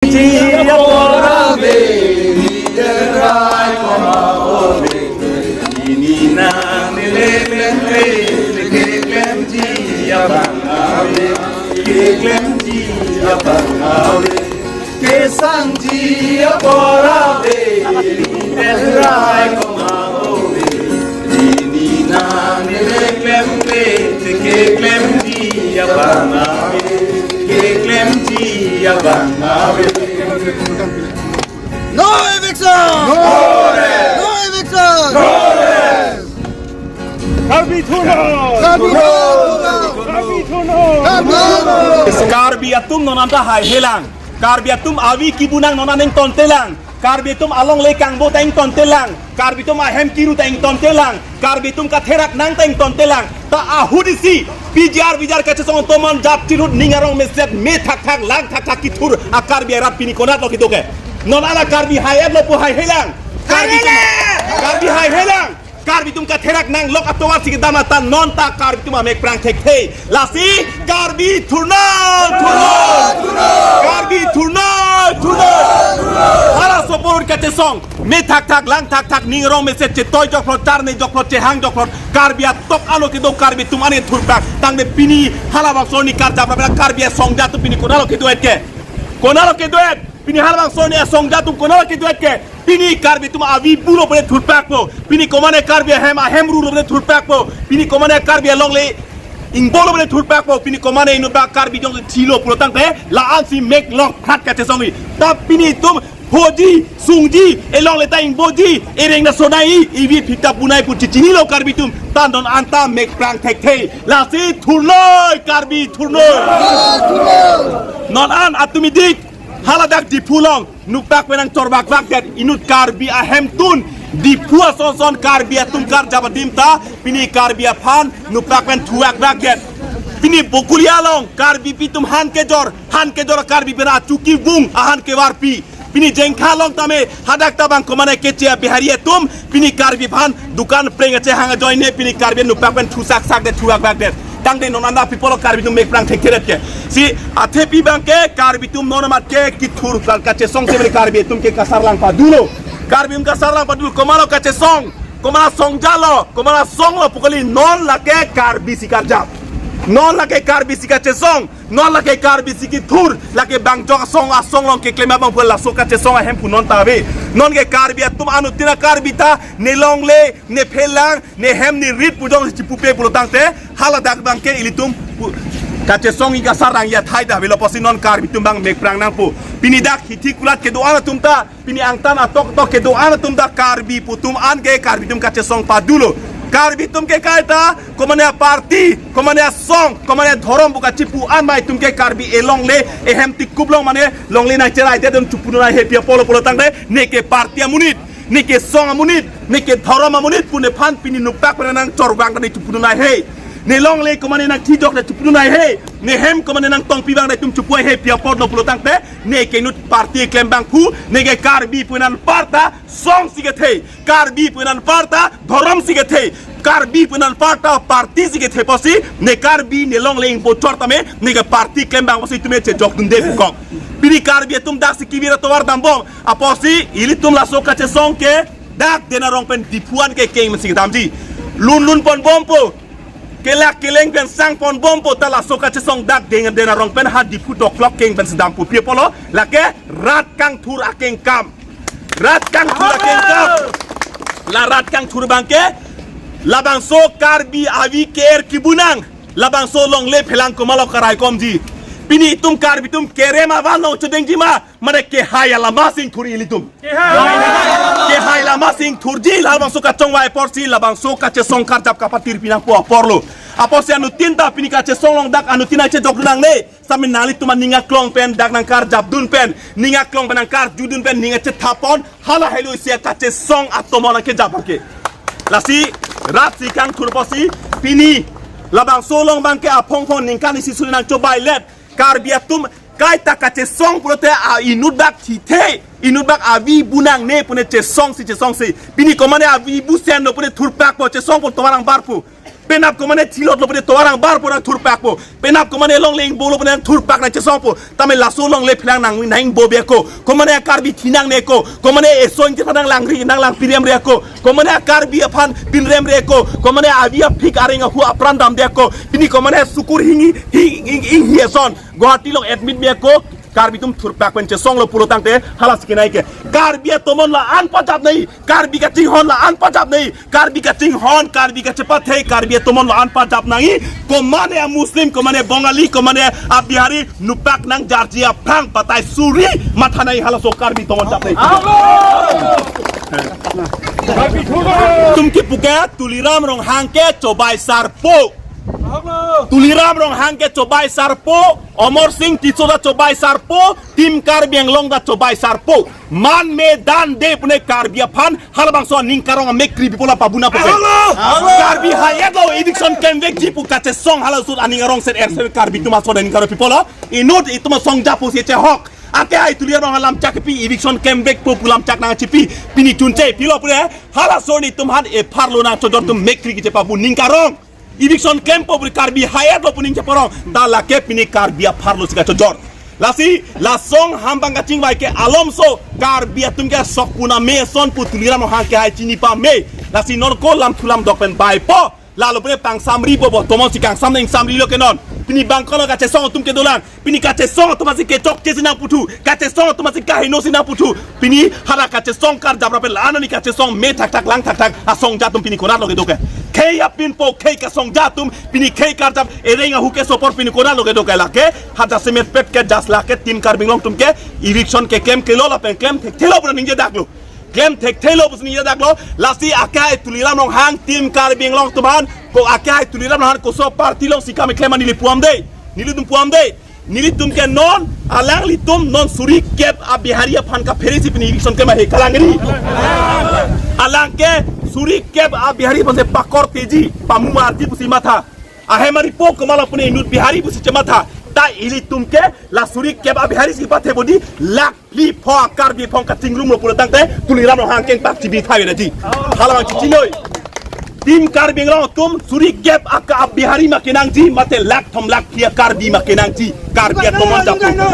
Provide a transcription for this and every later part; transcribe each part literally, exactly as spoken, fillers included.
Tia pora be, ni derai koma ove. Ini nang ni le klem le, le klem tia bang ave, le klem tia bang ave. Kesang tia pora be, ni derai koma ove. Ini nang ni le klem le, le klem tia bang ave, le klem tia bang ave. No eviction! No rest! No eviction! No rest! Karbi thurnon! Karbi thurnon! Karbi thurnon! Karbi thurnon! Karbi atum non anta haihelang. Karbi atum avi kibunang non aning tontelang. Karbi atum alongle kangbo ta ingtontelang. Karbi atum ahem kiru ta ingtontelang. Karbi atum katherak nang ta ingtontelang. Ta ahut isi P G R V G R kachesong tomon jap chirut ning arong meset me thakthak lang thakthak kithur a Karbi arat pini konatlo kedo ke. Non ala Karbi hai-etlo pu haihelang. Karbi atum, Karbi haihelang. Karbi atum katherak nang lok atovar si kedam atan non ta Karbi atum amek prang thekthe. Lasi Karbi thurnon, thurnon. Karbi thurnon, thurnon. Halaso apor kachesong me thakthak lang thakthak ning arong meset chetoi jokphlot, charne jokphlot, chehang jokphlot. Karbi atok alo kedo, Karbi atum ane thurpak. Tangte pini halabangso arni karjap ra Karbi asong atum pini konatlo kedo-et ke. Konatlo kedo-et. Pini halabangso arni asong atum konatlo kedo-et ke. Pini Karbi atum avi bulo pune thurpakpo. Pini komane Karbi ahem ahem rulo pune thurpakpo. Pini komane Karbi alongle ingbolo pune thurpakpo. Pini komane inut bak Karbi jong thilo pulo tangte la-an si mek lok phat kachesong-i. Ta pini itum hoji, sungji, elongle ta ingboji, ereng na sonai, ivi phita punai pu chichinilo Karbi atum. Ta non anta mek prang thekthe. Lasi thurnoi, Karbi thurnoi. Non an atum idik haladak Diphu along nukpak pen nangchorvakvakdet inut Karbi ahemtun. Diphu asonson Karbi atum karjap adim ta pini Karbi aphan nukpak pen thuvakvakdet. Pini Bokolia along Karbipi atum han kejor, han kejor Karbi pen achuki vung ahan kevarpi. Pini Jengkha along tame hadak tabang komane keche Bihari atum pini Karbi aphan dukan preng ache hang ajoine pini Karbi nukpak pen thusaksakdet, thuvakvakdet. Tangte non anta pi apotlo Karbi atum mek prang thektheret ke. Si athepi abangke Karbi atum non amat ke kithur kal kachesong si pini Karbi atum ke kasarlang padulo. Karbi atum kasarlang padulo, komatlo kachesong, komat asong jalo, komat asonglo pu kali, non lake Karbi si karjap. Non lake Karbi si kachesong, non lake Karbi si kithur, lake bang jok asong asong along keklem abang pu laso kachesong ahemphu non ta ave. Non ke Karbi atum anuttin a Karbi ta ne longle, ne phelang, ne hem ne rit pu jongsi chipupe pulo tangte haladak abangke ilitum pu-, kachesong-i kasarlang athai ta avelo apotsi non Karbi atum abang mek prang nangpo. Pini dak hithi kulat kedo-an atum ta, pini angtan atok tok kedo-an atum ta Karbi pu atum an ke Karbi atum kachesong padulo. Karbi atum ke kaita komane aparty, komane asong, komane adhorom pu kachipu an mai atum ke Karbi elongle, ehem tikup along mane longle nangcheraidet atum chupudun nanghe, pi apotlo pulo tangte ne ke party amonit, ne ke song amonit, ne ke dhorom amonit pu nephan pini nukpak pen nangchorvang ta ne chupudun nanghe. Ne longle komane nangthijok ta chupudun nanghe. Ne hem komane nangtongpi abang ta itum chupu nanghe, pi apotlo pulo tangte ne ke inut party klem abang pu, ne ke Karbi pu anparta song si kethe, Karbi pu anparta dhorom si kethe, Karbi pu anparta party si kethe apotsi ne Karbi ne longle ingbochor tame ne ke party klem abang apotsi itum chejokdunde pu kok. Pini Karbi atum dak si kevir atovar dambom apotsi ilitum laso kachesong ke dak Den Arong pen Diphu an ke keng pen si kedamji. Lun lun ponbompo. Kelak keleng pen sang ponbompo, ta laso kachesong dak Den, Den Arong pen ha Diphu doklok keng pen si dampo, pi apotlo lake rat kangthur akengkam. Rat kangthur akengkam. La rat kangthur abangke labangso Karbi avi ke-er kibunang, labangso longle phelang komatlo karaikomji. Pini itum Karbi atum kerem avan along chodengji ma, mane kehai alama si ingthur ilitum. Kehai alama si ingthurji, labangso kachongvai apotsi labangso kachesong karjap kapatirpi nangpo aporlo. Apotsi anuttin ta pini kachesong along dak anuttin nangchejokdun nangne. Sami nanglitum aning aklong pen dak nangkarjapdun pen, ning aklong pen nangkarjudun pen, ning achetha pon, hala helo isi kachesong atomon nangkejap abangke. Lasi rat si kangthur apotsi pini labangso along abangke aphong phong ningkan isi suri nangchobailet. Karbi atum kaita kachesong pulote a inut bak thithe, inut bak avi bu nangne pune chesong si chesong si. Pini komane avi bu senlo pune thurpakpo, chesong pu tovar nangbarpo. Penap komane thilot lo pute tovar angbar pu nangthurpakpo. Penap komane longle ingbolo pu nangthurpak nangchesongpo. Tame laso longle phelang nang nangbo beko. Komane Karbi thinangne ko. Komane eson chethan nanglangri nanglangpirem reko. Komane Karbi aphan pinrem reko. Komane avi aphik areng ahu apran damdeko. Pini komane sukur hingi hing hing hing hieson Guwahati along admit beko. Karbi atum thurpak pen chesonglo pulo tangte hala sikinai ke. Karbi atomon la-an pajap nai. Karbi kachinghon la-an pajap nai. Karbi kachinghon, Karbi kachepathe, Karbi atomon la-an pajap nai. Komane a Muslim, komane Bongali, komane a Bihari, nupak nangjarji aphrang batai suri matha nai halaso Karbi atomon jap nai. Tum kipu ke Tuliram Ronghang ke chobai sarpo. Tuliram Ronghang ke chobai sarpo, Amar Sing Tisso ta chobai sarpo, Team Karbi Anglong ta chobai sarpo. Man me dan de pune Karbi aphan halabangso aning karong amek kri pipo la pabuna po ke. Karbi hai-et lo eviction klemvekji pu kachesong halaso aning arong set er se Karbi atum ason aning karong pipo lo. Inut itum asong japo si chehok. Ake hai Tuliram Ronghang lamchak pi eviction klemvekpo pu lamchak nangchipi. Pini chunche pilo pune halaso nelitum aphan epharlo nangchojor atum mek kri kiche pabu ning karong. Eviction klempo puri Karbi hai-et lo pu ning cheparong. Ta lake pini Karbi apharlo si kachojor. Lasi, la song hambang kachingvai ke alomso Karbi atum ke sok puna me son pu Tuliram Ronghang ke hai chini pame. Lasi non ko lam thulam dok pen baipo. Lalo pune pangsamri po bo tomon si kangsam nang samri lo ke non. Pini bangkolo kachesong atum ke dolang. Pini kachesong atum asi kechokche si nangputhu, kachesong atum asi kaheno si nangputhu. Pini hala kachesong karjap rape la-an ani kachesong me thakthak lang thakthak asong jatum pini konat lo kedo ke. Khei apin po khei kasong jatum pini khei karjap ereng ahu ke sopor pini konat lo kedo ke lake. Haja semet pet ke jas lake Team Karbi Anglong atum ke eviction keklem kelo lapen klemthekthelo pura ningje daklo. Klemthekthelo pusi ningje daklo. Lasi ake hai Tuliram Ronghang Team Karbi Anglong atum aphan ko ake hai Tuliram Ronghang koso party along si kam keklem neli puam de. Nelitum puam de. Nelitum ke non, alanglitum non suri kep a Bihari aphan kaphere si pini eviction ke mahe kalangri. Alang ke suri kep a Bihari aphan si pakorteji, pamumarji pusi matha. Ahem ari po komat lo pune inut Bihari pusi chematha. Ta ilitum ke la suri kep a Bihari si pathe bodi lak phli pho a Karbi aphong kachingrum lo pulo tangte Tuliram Ronghang kengpak chibi thawe naji. Halabang chichinoi. Team Karbi Anglong atum suri kep aka a Bihari ma kenangji mate lak thom lak phli a Karbi ma kenangji. Karbi atomon japnangpo.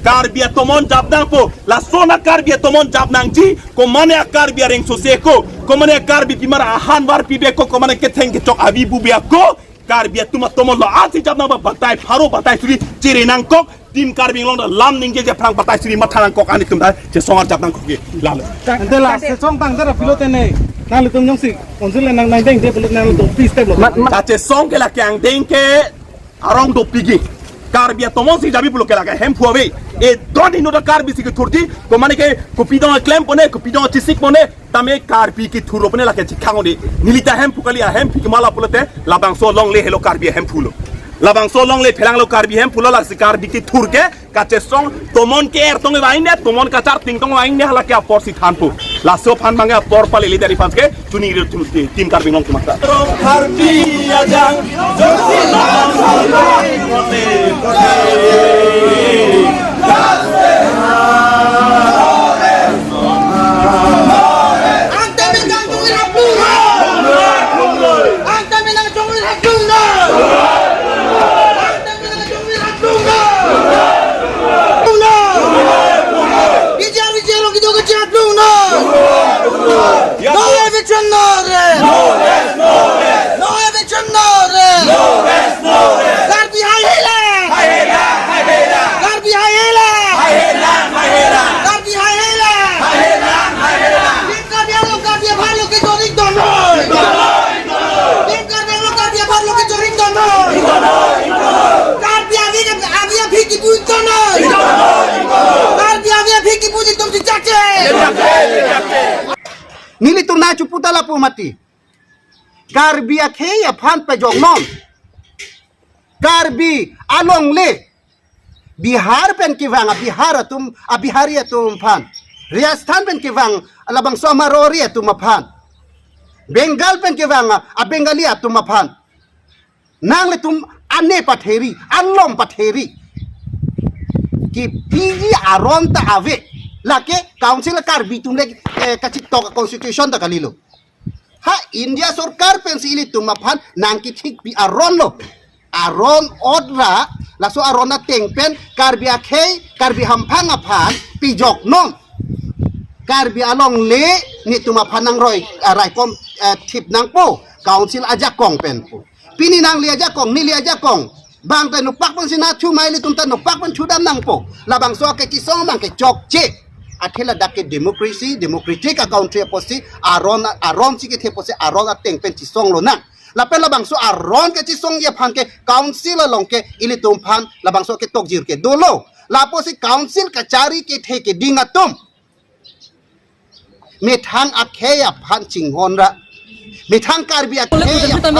Karbi atomon japnangpo. Lason a Karbi atomon japnangji. Komane a Karbi areng sose ko. Komane a Karbi pimar ahan var pibe ko. Komane ketheng kechok avi bube ako. Karbi atum atomon lo ansi japnang ba batai pharo batai suri chere nangkok. Team Karbi Anglong ta lam ningje je aphrang batai suri matha nangkok ani atum ta chesong arjap nangkok ke. Lalo. Ante la sesong tang dera pilote ne. Nanglitum jongsi council le nang nangdeng de pilot nangtum please step lo. Ma, ma. Kachesong ke lake angdeng ke arong dopikji. Karbi atomon si jabi pulo ke lake Hemphu ave. E don inut a Karbi si kethurji. Komane ke kopi dong klempone, kopi dong chisikpone. Tame Karbi kethur lo pune lake chikhang ode. Neli ta Hemphu kali a Hemphu ke mala pulote labangso longle helo Karbi Hemphu lo. Labangso longle phelang lo Karbi Hemphu lo lasi Karbi kethur ke kachesong tomon ke er tong vangde tomon kachar ting tong vangde halake apor si thanpo. Laso aphan bang apor pale leader aphan ke chuni ri thum ti Team Karbi Anglong atum ta. Karbi ajang. Angtan Minang Jongwir Haplung! Angtan Minang Jongwir Haplung! Angtan Minang Jongwir Haplung! Haplung! Bijar bijar lo kido kecil Haplung! No eviction, no rest! No eviction, no rest! Karbi hai helang! Karbi hai helang! Karbi hai helang! Team Karbi Anglong, Karbi aphan lo ke jorik don noi! Team Karbi Anglong, Karbi aphan lo ke jorik don noi! Karbi avi ke, avi avi kipu don noi! Karbi avi avi kipu di tum di chache! Nelitum nangchiputa lapu mati. Karbi akhei aphan pejoknon. Karbi alongle. Bihar pen kevang a Bihar atum, a Bihari atum aphan. Rajasthan pen kevang labangso a Marwari atum aphan. Bengal pen kevang a, a Bengali atum aphan. Nanglitum ane patheri, alom patheri. Kepiji aron ta ave. Lake council Karbi atum le, eh, kachiktok constitution ta kalilo. Ha India sorkar pensi ilitum aphan nangkethikpi aron lo. Aron ot ra, laso aron ateng pen Karbi akhei, Karbi hamphang aphan pijoknon. Karbi alongle netum aphan nangroi, ah, raikom, eh, thip nangpo, council ajakong pen po. Pini nangli ajakong, neli ajakong. Bang ta nokpak pensi nathu mai, ilitum ta nokpak pen thudam nangpo. Labangso akechisong abangke chokche. Athe ladak ke democracy, democratic a country apotsi, aron, aron si kethe apotsi, aron ateng pen chisong lonang. Lapen labangso aron kechisongji aphan ke council along ke ilitum aphan labangso ketok jir ke dolo. Lapusi council kachari kethe keding atum methang akhei aphan chinghon ra. Methang Karbi akhei aphan.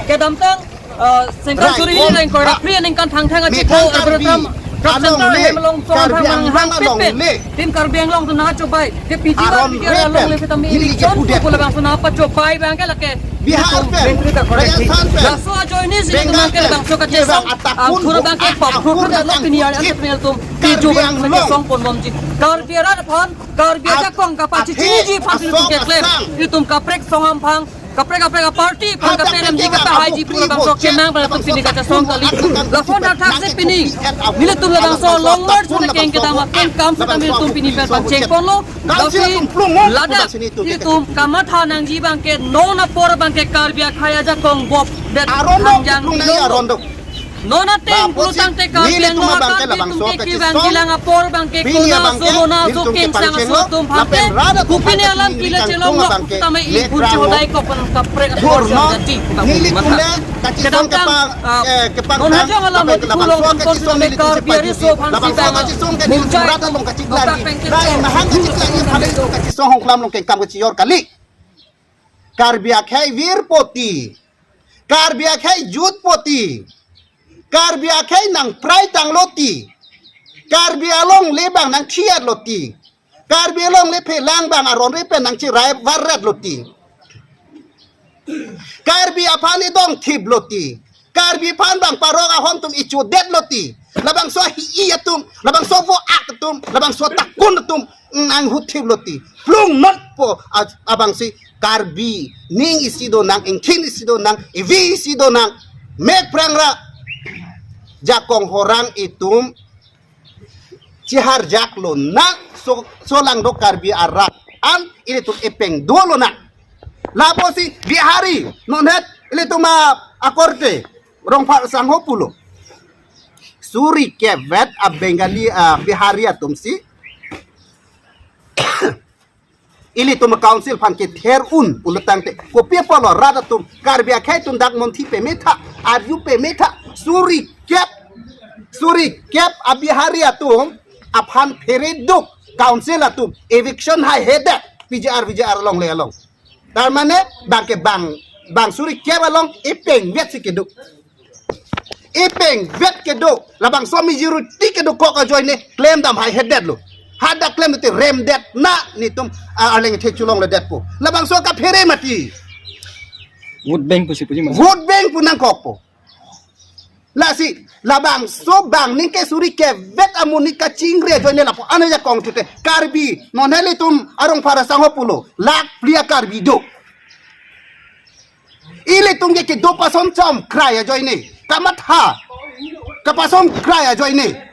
Kedamtang, eh, sengkan suri hini rengkor ra, apri aningkan thangthang achi methang ko Karbi Agro Tram Crop Center alongle, hem along song Karbi thang Anglong hang pit pit alongle. Tim Karbi Anglong tu na chobai. Ke P G R, aron P G R repen alongle setame neli election kepudet. Ko labangso na pachobai abangke lake Bihar pen, Rajasthan pen, laso ajoine si Bengal pen, labangso kachesong, kevang atakun, angthur abangke ahur pop, ahur ahur lo nang pini ar putih. Ilitum Karbi Anglong, kejong abangke song pon bomji. Karbi arat aphan, Karbi ajakong kapachichiniji aphan ilitum keklem. Ilitum kaprek song hamphang, kaprek kaprek aparty aphan kaprek remji kapahai ji pu labangso kenang pen ilitum pini kachesong kali. Lason thakthak si pini nelitum labangso Long March pen keng kedam akeng kam setame ilitum pini pen pacheng ponlo. Lapen ladak ilitum kamatha nangji abangke non apor abangke Karbi akhei ajakong bop det aron do, hangjang lung nai dilo. Aron do. Non ateng lapusi pulotangte Karbi Anglong akam ilitum kevangji lang apor abangke pini kona abangke so mona so ilitum kengsang kepangcheng so lo, atum aphan lapen ke rat atum kupini alam kila chelong lo, abangke setame i mek pun rang lo. Chodai ko pen kaprek atum dhorno jati nelitum le kachisong kedamtang, kepang, ah, eh, kepang non hajong alam lapen lo labangso pulong kachisong nelitum Karbi ari so phan labangso si kachisong ke mungchai rat along kachiklang ji. Rai mahang kachiklang ji, hale kachisong hongklam along kengkam kachior kali. Karbi akhei virpo ti. Karbi akhei jutpo ti. Karbi akhei nangprai tanglo ti. Karbi alongle abang nangthiat lo ti. Karbi alongle phelang abang aron repen nangchirai varret lo ti. Karbi aphan idong thip lo ti. Karbi aphan bang parok ahom atum ichodet lo ti. Labangso hi-i atum, labangso vo-ak atum, labangso takun atum nanghuthip lo ti. Plung notpo a-, abangsi Karbi ning isi donang, ingthin isi donang, evi isi donang. Mek prangra jakong horang itum chiharjak lonang, so, solangdo Karbi arat an ilitum epeng do lonang. Lapusi Bihari, non het ilitum a-, akorte, Rongphar sangho pulo. Suri kep vet a-Bengali, a-Bihari atum si ilitum council aphan kether un pulotangte, kopi apotlo rat atum, Karbi akhei atum dak monthi pemetha, arju pemetha, suri kep, suri kep a-Bihari atum aphan phere duk council atum eviction haihedet P G R V G R alongle along. Tar mane bangke bang, bang suri kep along epeng vet si kedo. Epeng vet kedo, labangso majority kedokok ajoine klemdam haihedet lo. Hadak klem te remdet na netum, ah, arleng the cholongledetpo. Labangso kaphere mati. Vote bank pusi puji mas. Vote bank pu nangkokpo. Lasi labangso bang ningke suri kep vet amonit kachingri ajoine lapu-an ajakong chute. Karbi, non helitum a-Rongphar sangho pulo, lakh phli a-Karbi do. Ilitum ke kedo pason chom krai ajoine. Kamatha. Kapason krai ajoine.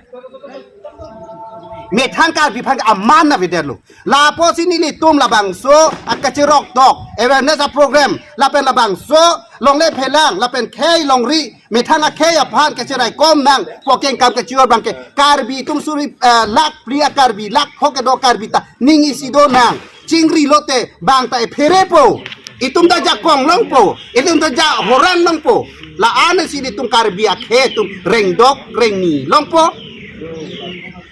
Methang Karbi aphan aman na veder lo. Lapusi nelitum labangso akachirok tok awareness a-program lapen labangso longle phelang lapen khei longri methang akhei aphan kachiraikom nangpo kengkam kachior abangke Karbi atum suri, eh, lakh phli a-Karbi, lakh hok kedo Karbi ta ning isi donang. Chingri lote bang ta epherepo. Itum ta jakong longpo. Itum ta ja horang longpo. La-an si itum Karbi akhei atum rengdok rengni longpo.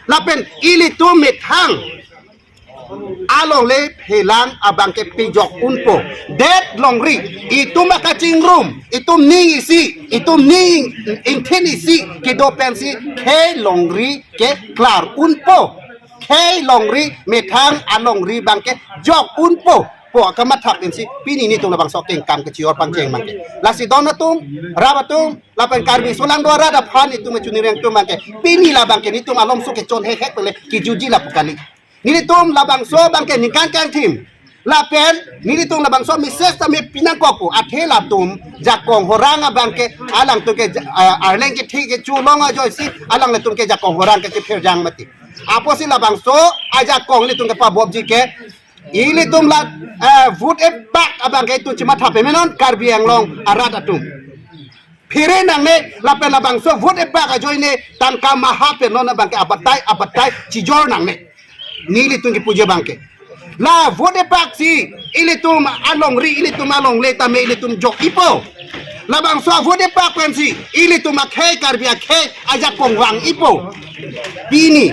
Lapen ilitum methang alongle phelang abangke pejok unpo. Det longri, itum akachingrum, itum ning isi, itum ning ingthin isi kedo pensi khei longri keklar unpo. Khei longri methang alongri abangke jok unpo pu akamathap pensi pini netum labangso kengkam kachior pangcheng abangke. Lasi don atum, rap atum, lapen Karbi solangdo arat aphan itum chunireng atum abangke pini labangke netum alomso kechon hekhek pele kijuji lapu kali. Nelitum labangso abangke ningkan kangthim. Lapen nelitum labangso message tame pinangkokpo, athe latum jakong horang abangke, alangtum ke ja-, ah, arleng kethe kecho long ajoisi alanglitum ke jakong horang ke chepherjang mati. Apotsi labangso ajakong ilitum kepabobji ke, ilitum la, eh, vote epak abangke itum chematha pemenon Karbi Anglong arat atum. Phere nangne, lapen labangso vote epak ajoine tangka maha penon abangke abatai abatai chijor nangne. Nelitum kepuji abangke, la vote epaksi ilitum alongri, ilitum alongle tame ilitum jok-ipo. Labangso vote epak pensi ilitum akhei, Karbi akhei ajakong vang-ipo. Pini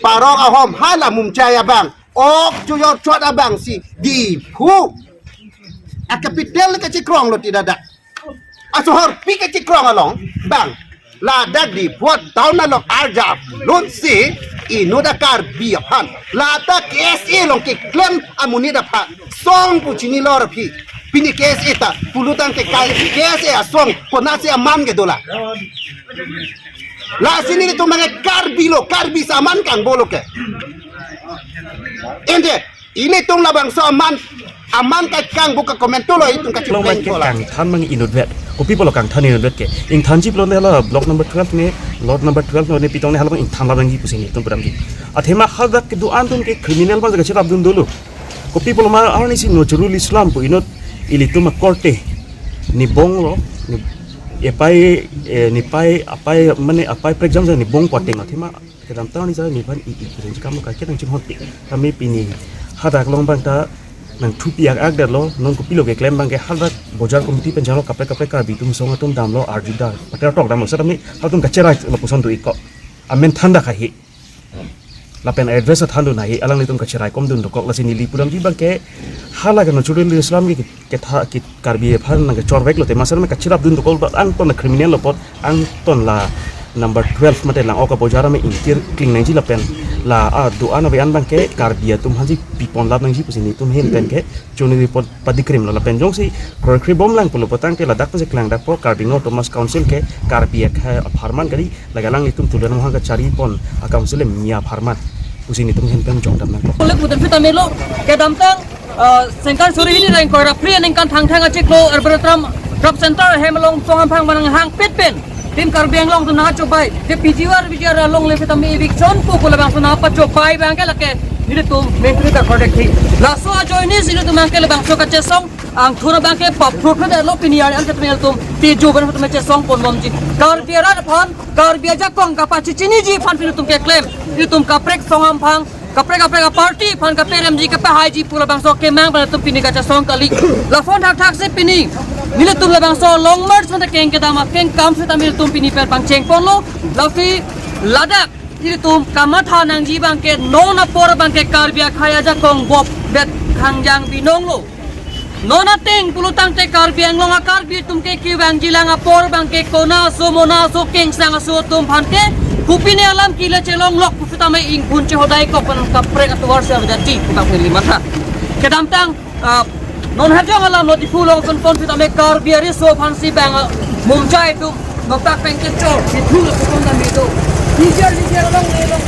parok ahom hala Mumchai abang, ok chojor chot abangsi Diphu a-capital kachikrong lo ti dada. Asohorpi kachikrong along bang, ladak Diphu town along arjap lonsi inut a-Karbi aphan, lata K S A along keklem amonit aphan song pu chinilo aphi. Pini K S A ta pulotangte kai K S A asong konatsi aman kedo la? Lasi nelitum abangke Karbi lo, Karbisi aman kangbo lo ke. Ante ilitum labangso aman, aman kangbo ke comment lo itum long kachipleng bangke kola. Kangthan mang inutvet. Kopi pulo kangthan inutvet ke? Ingthanji pulote hala block number twelve ne, lot number twelve ne pitong ne halabang ingthan labangji pusi nelitum pudamji. Athema hadak kedo-an atum ke criminal bang kacherapdun dolo. Kopi pulo ma arnisi Nojrul Islam pu inut ilitum akorte nibong lo, ni, epai, eh, nipai apai mane apai prekjam sa nibong pu ateng athema kedamtang ni sa nephan i i keren kam lo kaike nangchinghonpik. Kami pini hadak long bang ta nangthupi ak ak det lo, non kopilo keklem abangke hadak bojar committee pen jalo kaprek kaprek Karbi atum song atum damlo, arju da pater tok damlo, setame halatum kacherai lo puson do iko. Amen thanda kahi. Lapen address athan do nahi, alanglitum kacherai kom dun dokok. Lasi neli pudamji abangke hala ke Nojrul Islam ke, ketha ke Karbi aphan nangkechorvek lote, masar me kacherapdun dokok, angton la criminal lo apot, angton la number twelve mate lang-ok abojar me ingkir kling nangji lapen la ado-an ave-an abangke Karbi atum aphansi pipon lap nangji pusi nelitum ahin pen ke choniri apot padikrim lo. Lapen jongsi kroikre bomlang pulo putangte ladak pensi klangdakpo Karbi Anglong Autonomous Council ke Karbi akhei apharman kali, lake alanglitum tulen mohang kachari pon a-council mia apharman pusi nelitum ahin pen jongdam nangkok. Kulik mutin pita melo kedamtang, ah, sengkan suri hini reng koi ra phli aningkan Thangthang achiklo Arboretum Drop Center hem along song amphang manang hangpet pen Team Karbi Anglong atum nangchobai. Te P G R, P G R along le sitame eviction pu pu labangso nangpachobai abangke lake nelitum mentri ta project thi. Laso ajoinesi nelitum abangke labangso kachesong angthur abangke paprut lo pini arni an ketmel atum te jo ban atum chesong ponbomji. Karbi arat aphan, Karbi ajakong kapachechiniji aphan pini atum keklem. Nelitum kaprek song amphang, kaprek kaprek a-party aphan kaperemji kapahaiji pu labangso kemang pen atum pini kachesong kali. Laphon thakthak si pini nelitum labangso long march mate keng kedam akeng kam sitame nelitum pini pen pangcheng ponlo. Lasi ladak nelitum kamatha nangji abangke non apor abangke Karbi akhei ajakong bop bet khangjang binong lo. Non ateng pulotangte Karbi Anglong a-Karbi atum ke kevangjilang apor abangke kona aso mona aso kengsang aso atum aphan ke kopine alam kile chelong lok pu sitame ingpun chehodai kok pen kaprek atovar se jati pu abang neli matha. Kedamtang, ah, non herjong alam lo Diphu along son pon sitame Karbi ariso aphansi bang, ah, Mumchai atum noktak pen kechor Diphu lo pon dam itu. Nijer nijer along le along.